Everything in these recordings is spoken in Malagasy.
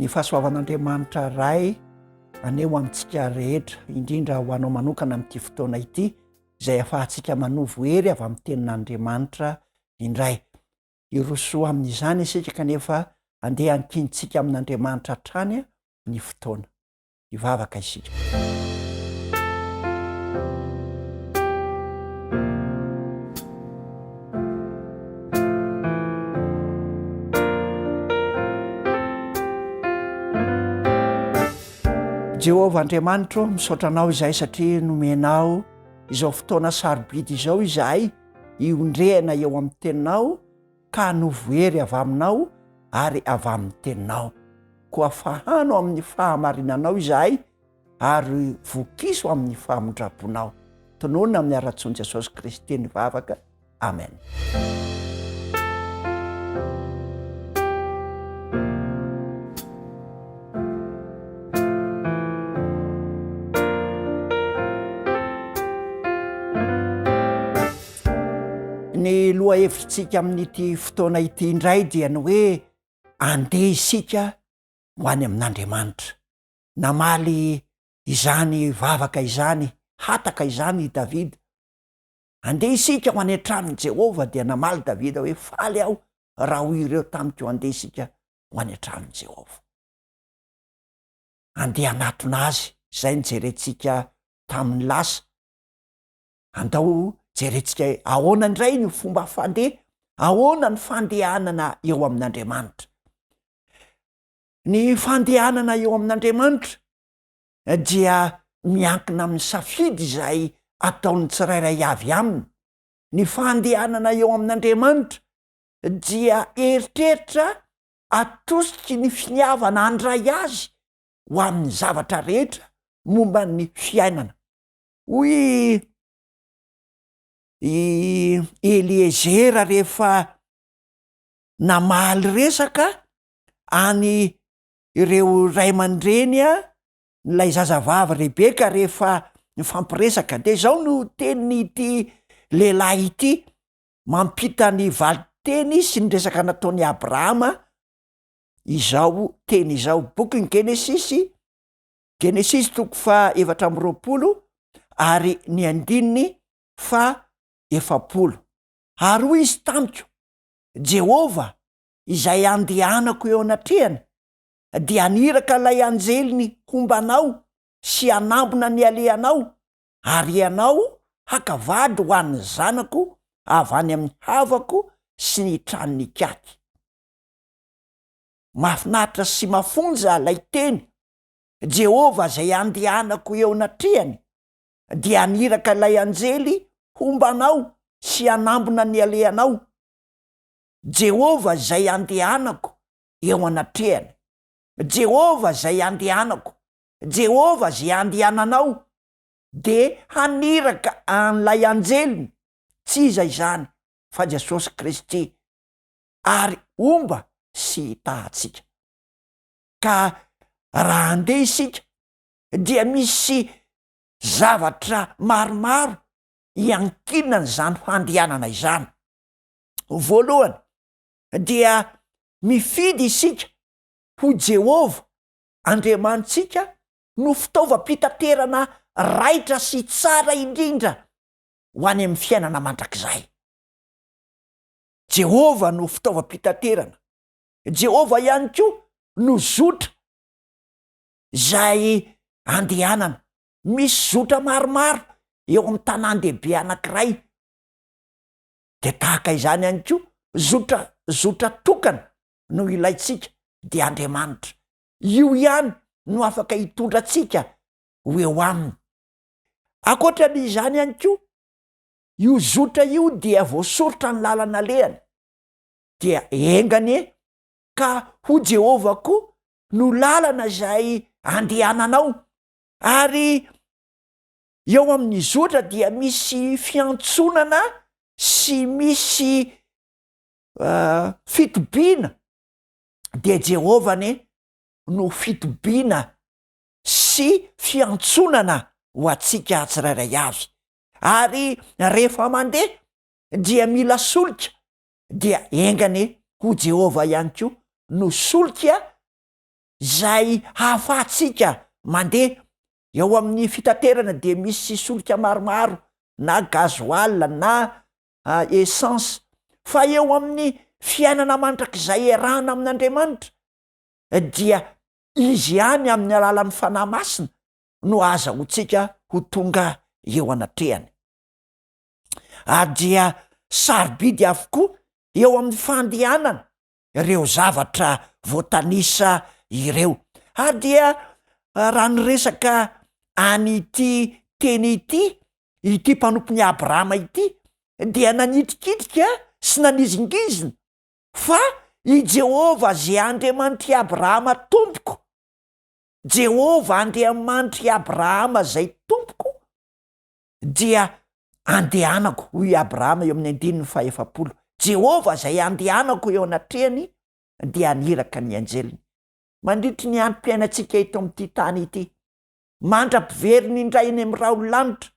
Ny fahasoavan'Andriamanitra Ray anie ho amintsika rehetra, indrindra ho anao manokana amin'ity fotoana ity, izay ahafahantsika manovo hery avy amin'ny tenin'Andriamanitra indray. Hiroso amin'izany isika kanefa andeha hankintsika amin'Andriamanitra hatrany ny fotoana. Hivavaka isika. Jehovah Andriamanitro, misaotra anao izahay satria nomenao izao fotoana sarobidy izao izahay hiondrehana eo amin'ny teninao ka hanovo hery avy aminao ary avy amin'ny teninao. Koa fahano amin'ny fahamarinanao izahay ary vokiso amin'ny famindram-ponao. Tononina amin'ny ara-tsoan'i Jesosy Kristy ny vavaka. Amen. Ny lohahevitritsika amin'ity fotoana ity indray dia ny hoe andeha isika ho any amin'Andriamanitra. Namaly izany vavaka izany, hataka izany i Davida. Andeha isika ho any an-tranon'i Jehovah, dia namaly Davida hoe faly aho raha hoy ireo tamiko andeha isika ho any an-tranon'i Jehovah. Andeha hanatona azy, izay nojerentsika tamin'ny lasa. Andao jerentsika hoe ahoana indray ny fomba fandeha, ahoana ny fandehanana eo amin'Andriamanitra. Ny fandehanana eo amin'Andriamanitra dia miankina amin'ny safidy izay ataon'ny tsirairay avy aminy. Ny fandehanana eo amin'Andriamanitra dia eritreritra atosiky ny finiavana handray azy ho amin'ny zavatra rehetra momba ny fiainana. Hoy i Eliezera rehefa namaly resaka any ireo ray aman-dreny ilay zazavavy Rebeka rehefa nifampiresaka de izao no tenin'ity lehilahy ity mampita ny valin-teny sy ny resaka nataon'i Abrahama izao teny izao, bokin'ny Genesisy Genesisy toko faha 24 ary ny andininy faha 40. Ary hoy izy tamiko, Jehovah, izay andehanako eo anatrehany, dia haniraka ilay anjeliny homba anao sy hanambina ny alehanao, ary ianao haka vady ho an'ny zanako avy any amin'ny havako sy ny tranon'ikaky. Mahafinaritra sy mafonja ilay teny, Jehovah izay andehanako eo anatrehany dia haniraka ilay anjely homba anao sy hanambina ny alehanao. Jehovah izay andehanako eo anatrehany. Jehovah izay andehanako. Jehovah izay andehananao dia haniraka an'ilay anjeliny, tsy iza izany fa Jesosy Kristy, ary homba sy hitaha antsika. Ka raha handeha isika dia misy zavatra maromaro iankinan'izany fandehanana izany. Voalohany dia mifidy isika ho Jehovah Andriamanitsika no fitaovam-pitaterana raitra sy tsara indrindra ho any amin'ny fiainana mandrakizay. Jehovah no fitaovam-pitaterana. Jehovah ihany koa no zotra izay andehanana. Misy zotra maromaro eo amin'ny tanàn-dehibe anankiray. Dia tahaka izany ihany koa, zotra zotra tokana no ilaintsika dia Andriamanitra. Io ihany no afaka hitondra antsika ho eo aminy. Ankoatra ny izany ihany koa, io zotra io dia voasoritra ny lalana alehany. Dia enga anie ka ho Jehovah koa no lalana izay andehananao. Ary eo amin'ny zotra dia misy fiantsonana sy misy fitobiana, dia Jehovah anie no fitobiana sy fiantsonana ho antsika tsirairay avy. Ary rehefa mandeha dia mila solika, dia enga anie ho Jehovah ihany koa no solika. izay hahafahantsika mandeha. Eo amin'ny fitaterana dia misy solika maromaro na gasoil na essence, fa eo amin'ny fiainana mandrakizay iarahana amin'Andriamanitra dia Izy ihany amin'ny alalan'ny Fanahy Masina no ahazahoantsika ho tonga eo anatrehany. Ary dia sarobidy avokoa eo amin'ny fandehanana ireo zavatra voatanisa ireo. Ary dia raha niresaka an'ity teny ity, ity mpanompon'i Abrahama ity, dia nanitrikitrika sy nanizingizina fa i Jehovah izay Andriamanitr'i Abrahama tompoko, Jehovah Andriamanitr'i Abrahama izay tompoko, dia andehanako, hoy i Abrahama eo amin'ny andininy fahefapolo, Jehovah izay andehanako eo anatrehany dia haniraka ny anjeliny. Mandritry ny androm-piainantsika eto amin'ity tany ity, mandra-piveriny indray eny amin'ny rahon'ny lanitra,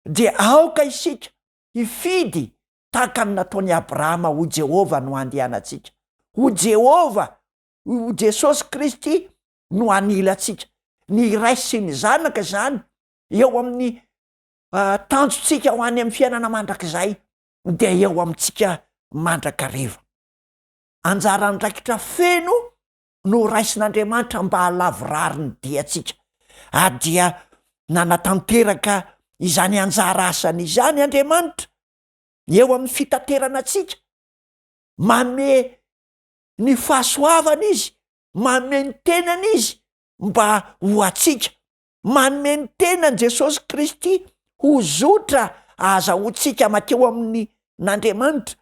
dia aoka isika hifidy tahaka ny nataon'i Abrahama ho Jehovah no andehanantsika, ho Jehovah, ho Jesosy Kristy no anilantsika. Ny Ray sy ny Zanaka izany eo amin'ny tanjontsika ho any amin'ny fiainana mandrakizay dia eo amintsika mandrakariva. Anjara andraikitra feno no raisin'Andriamanitra mba hahalavorary ny diantsika, ary dia nanatanteraka izany anjara asany izany Andriamanitra eo amin'ny fitaterana antsika, manome ny fahasoavana Izy, manome ny tenany Izy mba ho antsika. Manome ny tenany Jesosy Kristy ho zotra ahazahoantsika mankeo amin'ny n'Andriamanitra.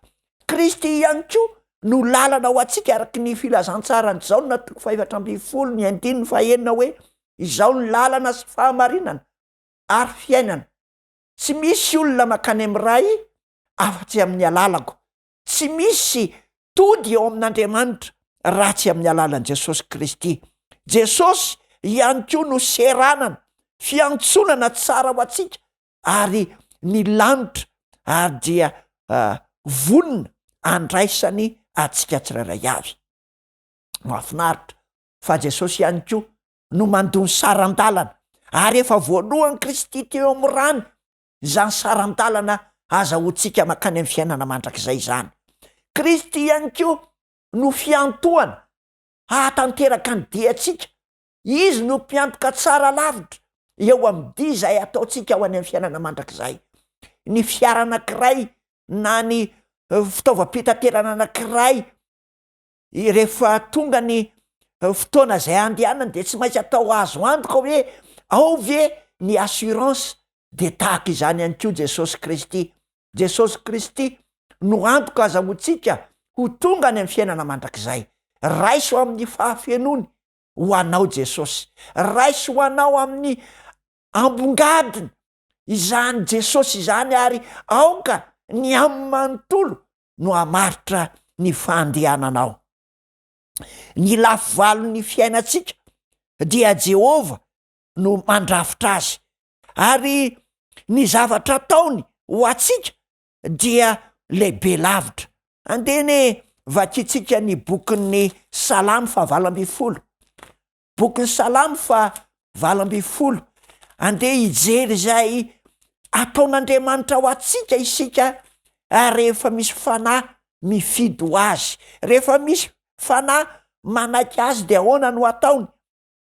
Kristy ihany koa no lalana ho antsika araka ny filazantsaran'i Jaona toko fahefatra ambin'ny folo ny andininy fahenina hoe izao ny lalana sy fahamarinana ary fiainana. Tsy misy olona mankany amin'ny Ray afa-tsy amin'ny alalako. Tsy misy tody eo amin'Andriamanitra raha tsy amin'ny alalan'i Jesosy Kristy. Jesosy ihany koa no seranana, fiantsonana tsara ho antsika ary ny lanitra ary dia vonona andraisany antsika tsirairay avy. Mahafinaritra fa Jesosy ihany koa no mandoa ny saran-dalana ary efa voalohan'i Kristy teo amin'ny rany izany saran-dalana azahoantsika mankany amin'ny fiainana mandrakizay izany. Kristy ihany koa no fiantohana hahatanteraka ny diantsika. Izy no mpiantoka tsara lavitra eo amin'ny dia izay ataontsika ho any amin'ny fiainana mandrakizay. Ny fiara anankiray na ny fitaovam-pitaterana anankiray rehefa tonga ny fotoana izay andehanany dia tsy maintsy atao azo antoka hoe ao ve ny assurance, dia tahaka izany ihany koa Jesosy Kristy. Jesosy Kristy no antoka azahoantsika ho tonga any amin'ny fiainana mandrakizay. Raiso amin'ny fahafenoany ho anao Jesosy. Raiso ho anao amin'ny ambongadiny izany Jesosy izany ary aoka ny amin'ny manontolo no hamaritra ny fandehananao. Ny lafy valon'ny fiainantsika dia Jehovah no mandrafitra azy, ary ny zavatra ataony ho antsika dia lehibe lavitra. Andeha anie vakintsika ny bokin'ny Salamo fahavalo ambin'ny folo. Bokin'ny Salamo faha 18. Andeha hijery izay ataon'Andriamanitra ho antsika isika rehefa misy fanahy mifidy ho azy. Rehefa misy fanahy manaiky azy dia ahoana no ataony?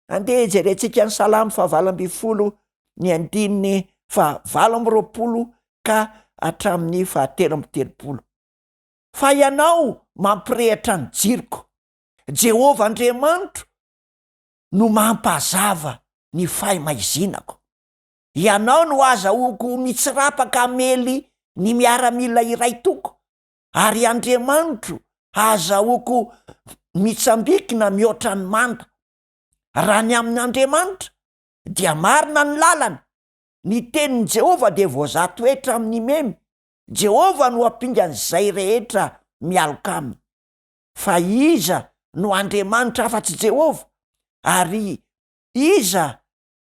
Andeha hijerentsika ny Salamo faha 18 ny andininy faha 28 ka hatramin'ny faha 33. Fa ianao mampirehitra ny jiroko. Jehovah Andriamanitro no mampazava ny fahimaizinako. Ianao no azahoako mitsirapaka hamely ny miaramila iray toko, ary Andriamanitro hahazahoako mitsambikina mihoatra ny manda. Raha ny amin'Andriamanitra, dia marina ny lalany, ny tenin'i Jehovah dia voazaha toetra amin'ny memy, Jehovah no ampingan'izay rehetra mialoka aminy. Fa iza no Andriamanitra afa-tsy Jehovah? Ary iza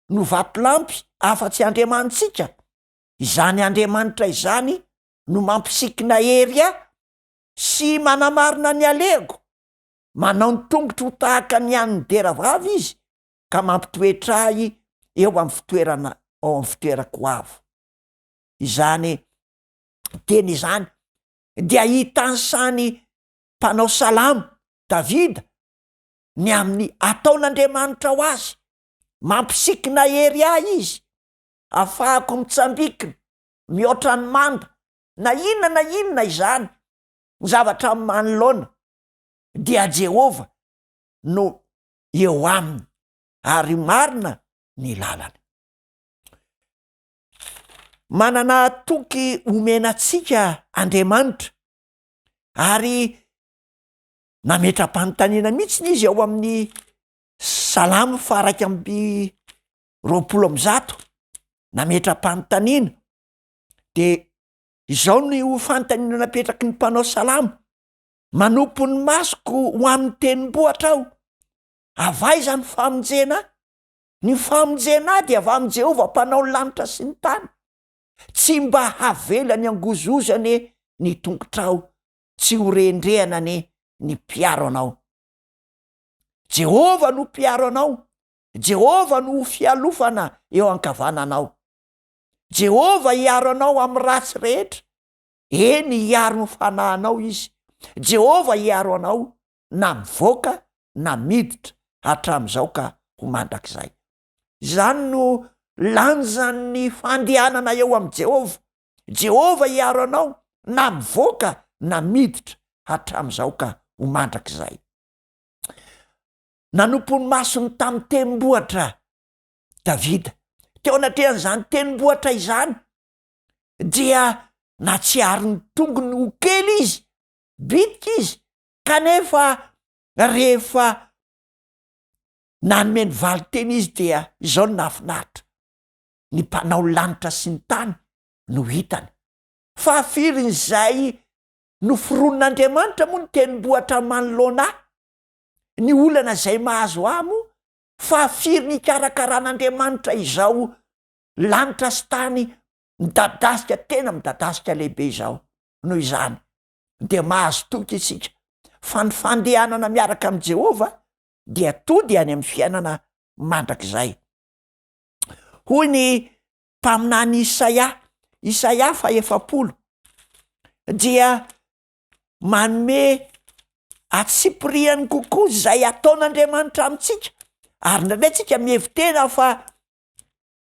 no vatolampy afa-tsy Andriamanitsika? Izany Andriamanitra izany no mampisikina hery ahy sy manamarina ny alehako. Manao ny tongotro ho tahaka ny an'ny deravavy izy ka mampitoetra ahy eo amin'ny fitoerana ao amin'ny fitoerako avo. Izany teny izany dia hitanisany mpanao salamo Davida ny amin'ny ataon'Andriamanitra ho azy, mampisikina hery ahy izy, afahako mitsambikina mihoatra ny manda, na inona na inona izany ny zavatra manoloana dia Jehovah no eo aminy ary marina ny lalany. Manana toky omena antsika Andriamanitra ary nametra-panontaniana mihitsy izy ao amin'ny Salamo faha-121, nametra-panontaniana de izao ny ho fanontaniana napetraky ny mpanao salamo, manompo ny masoko ho amin'ny tenim-bohitra aho, avy aiza ny famonjena ahy? Ny famonjena ahy dia avy amin'i Jehovah mpanao ny lanitra sy ny tany. Tsy mba havelany hangozohozo anie ny tongotrao, tsy ho rendrehana anie ny mpiaro anao. Jehovah no mpiaro anao, Jehovah no ho fialofana eo ankavananao. Jehovah hiaro anao amin'ny ratsy rehetra, eny hiaro ny fanahinao izy. Jehovah hiaro anao na mivoaka na miditra hatramin'izao ka ho mandrakizay. Izany no lanjan'ny fandehanana eo amin'i Jehovah. Jehovah hiaro anao na mivoaka na miditra hatramin'izao ka ho mandrakizay. Nanompo ny masony tamin'ny tembohatra Davida. Teo anatrehan'izany tenim-bohatra izany dia natsiary ny tongony ho kely izy, bitika izy, kanefa rehefa nanome ny valin-teny izy dia izao no nahafinaritra, ny mpanao lanitra sy ny tany no hitany. Fahafirin'izay noforonin'Andriamanitra moa ny tenim-bohatra manoloana ahy? Ny olana izay mahazo ahy moa Fa firy ny ikarakaran'Andriamanitra izao lanitra sy tany midadasika tena midadasika lehibe izao. Noho izany, dia mahazo toky isika fa ny fandehanana miaraka amin'i Jehovah dia tody any amin'ny fiainana mandrakizay. Hoy ny mpaminany Isaia, Isaia fahefapolo, dia manome antsipiriany kokoa izay ataon'Andriamanitra amintsika, ary indraindray tsika mihevi-tena fa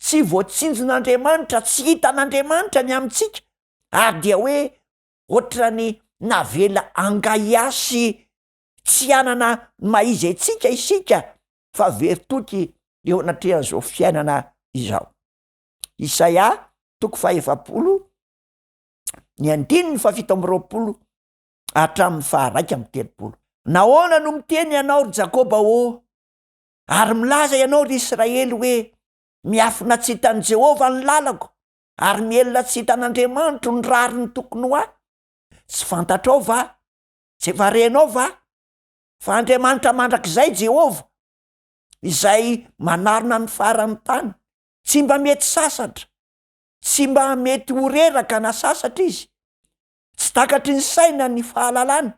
tsy voatsinjon'Andriamanitra, tsy hitan'Andriamanitra ny amintsika, ary dia hoe ohatrany navela angahiahy sy tsy hanana ny maha izy antsika isika fa very toky eo anatrehan'izao fiainana izao. Isaia toko faha-40 ny andininy fahafito amby 20 hatramin'ny faha-31. Nahoana no miteny ianao, ry Jakoba ô, ary milaza ianao, ry Israely, hoe, Miafina tsy hitan'i Jehovah ny lalako, ary mihelina tsy hitan'Andriamanitro ny rariny tokony ho ahy? Tsy fantatrao va? Tsy efa renao va? Fa Andriamanitra mandrakizay Jehovah, izay manarona ny faran'ny tany, tsy mba mety sasatra, Tsy mba mety ho reraka na sasatra izy. Tsy takatry ny saina ny fahalalany.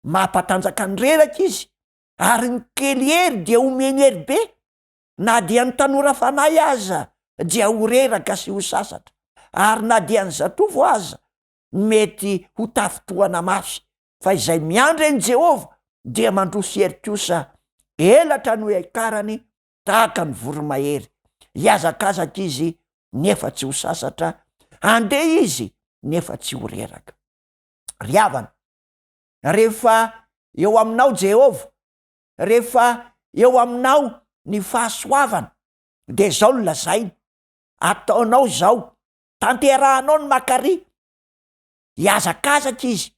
Mampatanjaka ny reraka izy, ary ny kely hery dia omeny hery be. Na dia ny tanora fanahy aza dia ho reraka sy ho sasatra, ary na dia ny zatovo aza mety ho tafintohana mafy. Fa izay miandry an'i Jehovah dia mandroso hery kosa, elatra no hiakarany tahaka ny voromahery, hihazakazaka izy nefa tsy ho sasatra, handeha izy nefa tsy ho reraka. Ry havana, rehefa eo aminao Jehovah, rehefa eo aminao ny fahasoavana, dia izao no lazainy, ataonao izao, tanterahanao ny makary, hihazakazaka izy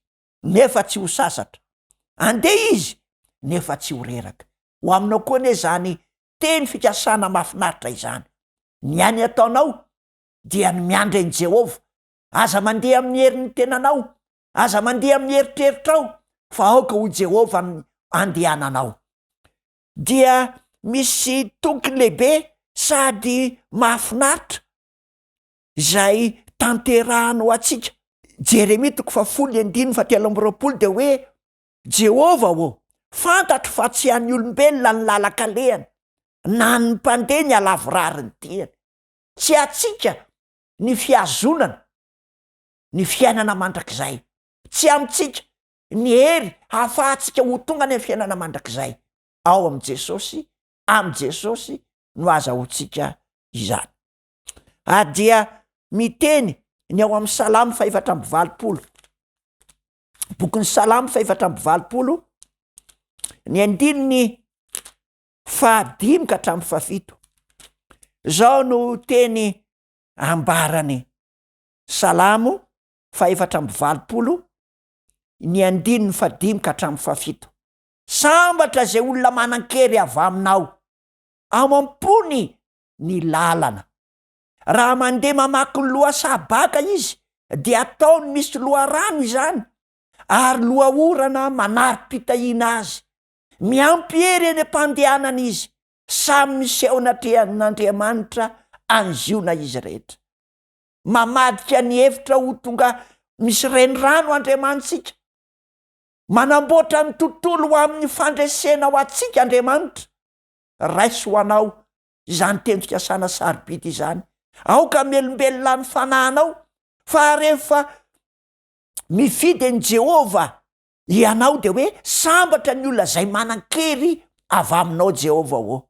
nefa tsy ho sasatra, andeha izy nefa tsy ho reraka. Ho aminao koa anie izany teny fikasana mahafinaritra izany. Ny ainy ataonao dia ny miandry an'i Jehovah. Aza mandeha amin'ny herin'ny tenanao, aza mandeha amin'ny eritreritrao, fa aoka ho Jehovah ny andehananao. Dia misy toky lehibe sady mahafinaritra izay tanterahany ho antsika. Jeremia toko fahafolo andininy fahatelo amby 20 dia hoe, Jehovah ô, Fantatro fa tsy an'ny olombelona ny lalan-kalehany, na an'ny mpandeha ny halavorary ny diany. Tsy antsika ny fihazonana ny fiainana mandrakizay. Tsy amintsika ny hery hahafahantsika ho tonga any amin'ny fiainana mandrakizay. Ao amin'i Jesosy, amin'i Jesosy no azahoantsika izany. Ary dia miteny ny ao amin'ny Salamo fahefatra amby 80, bokin'ny Salamo fahefatra amby 80, ny andininy fahadimy ka hatramin'ny fahafito. Izao no teny ambarany Salamo fahefatra amby 80, ny andininy fahadimy ka hatramin'ny fahafito. Sambatra izay olona manan-kery avy aminao, ao am-pony ny lalana. Raha mandeha mamaky ny lohasaha baka izy, dia ataony misy loharano izany, ary lohaorana manari-pitahiana azy. Miampy hery eny am-pandehanana izy, samy miseho anatrehan'Andriamanitra any Ziona izy rehetra. Mamadika ny efitra ho tonga misy renirano Andriamanitsika. Manamboatra ny tontolo ho amin'ny fandresena ho antsika Andriamanitra. Raiso ho anao izany teny fikasana sarobidy izany. Aoka hamelombelona ny fanahinao fa rehefa mifidy an'i Jehovah ianao dia hoe sambatra ny olona izay manan-kery avy aminao Jehovah ô.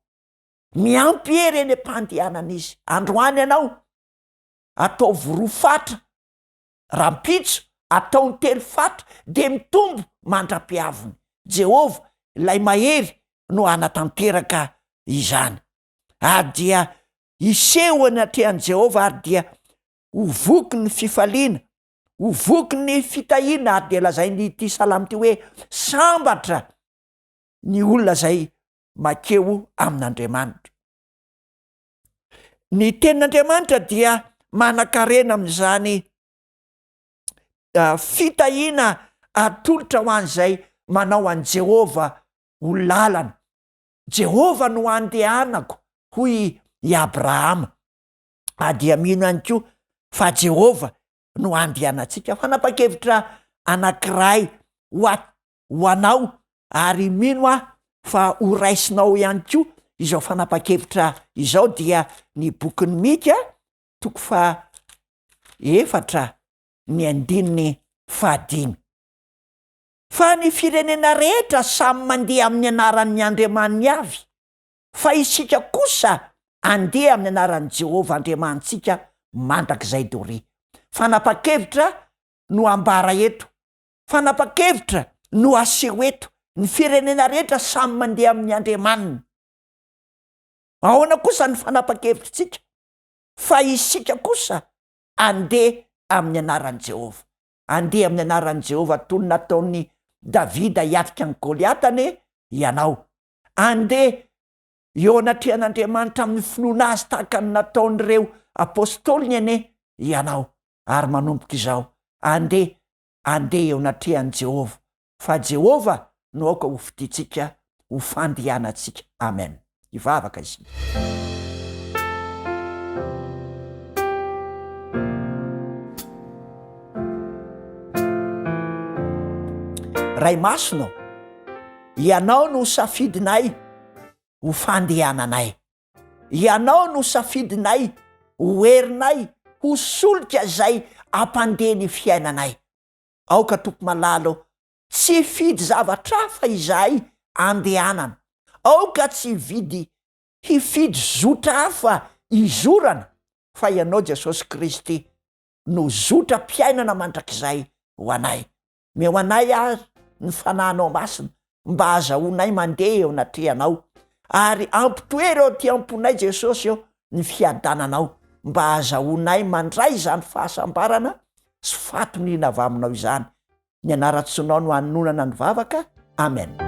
Miampy hery eny am-pandehanana izy. Androany ianao ataovy roa fatra, rahampitso ataony telo fatra dia mitombo mandra-piaviny. Jehovah ilay mahery no hanatanteraka izany. Ary dia hiseho anatrehan'i Jehovah ary dia ho voky ny fifaliana, ho voky ny fitahiana ary dia lazain'ity salamo ity hoe sambatra ny olona izay makeo amin'Andriamanitra. Ny tenin'Andriamanitra dia manan-karena amin'izany fitahiana atolotra ho an'izay manao an'i Jehovah ho lalana. Jehovah no andehanako, hoy i Abrahama. Ary dia mino ihany koa fa Jehovah no andehanantsika. Fanapa-kevitra anankiray ho ho anao ary mino aho fa ho raisinao ihany koa izao fanapa-kevitra izao dia ny bokin'i Mika toko faha efatra ny andininy fahadimy. Fa ny firenena rehetra samy mandeha amin'ny anaran'ny andriamaniny avy, fa isika kosa andeha amin'ny anaran'i Jehovah Andriamanitsika mandrakizay doria. Fanapa-kevitra no ambara eto Fanapa-kevitra no aseho eto, ny firenena rehetra samy mandeha amin'ny andriamaniny. Ahoana kosa ny fanapa-kevitritsika? Fa isika kosa andeha amin'ny anaran'i Jehovah. Andeha amin'ny anaran'i Jehovah toy ny nataon'i Davida hiatrika an'i Goliata anie ianao. Andeha eo anatrehan'Andriamanitra amin'ny finoana azy tahaka ny nataon'ireo apostoliny anie ianao. Ary manomboka izao, andeha andeha eo anatrehan'i Jehovah, fa Jehovah no aoka ho fidintsika ho fandehanantsika. Amen. Hivavaka isika. Ray Masina ô, Ianao no safidinay ho fandehananay. Ianao no safidinay ho herinay, ho solika izay hampandeha ny fiainanay. Aoka Tompo malala ô, tsy hifidy zavatra hafa izahay andehanana. Aoka tsy hividy hifidy zotra hafa izorana fa Ianao Jesosy Kristy no zotram-piainana mandrakizay ho anay. Omeo anay ary ny Fanahinao Masina mba hahazahoanay mandeha eo anatrehanao, ary ampitoero eo aty am-ponay Jesosy ô ny fiadananao mba hahazahoanay mandray izany fahasambarana sy fahatoniana avy aminao izany. Ny anaran-tsonao no anononana ny vavaka. Amen.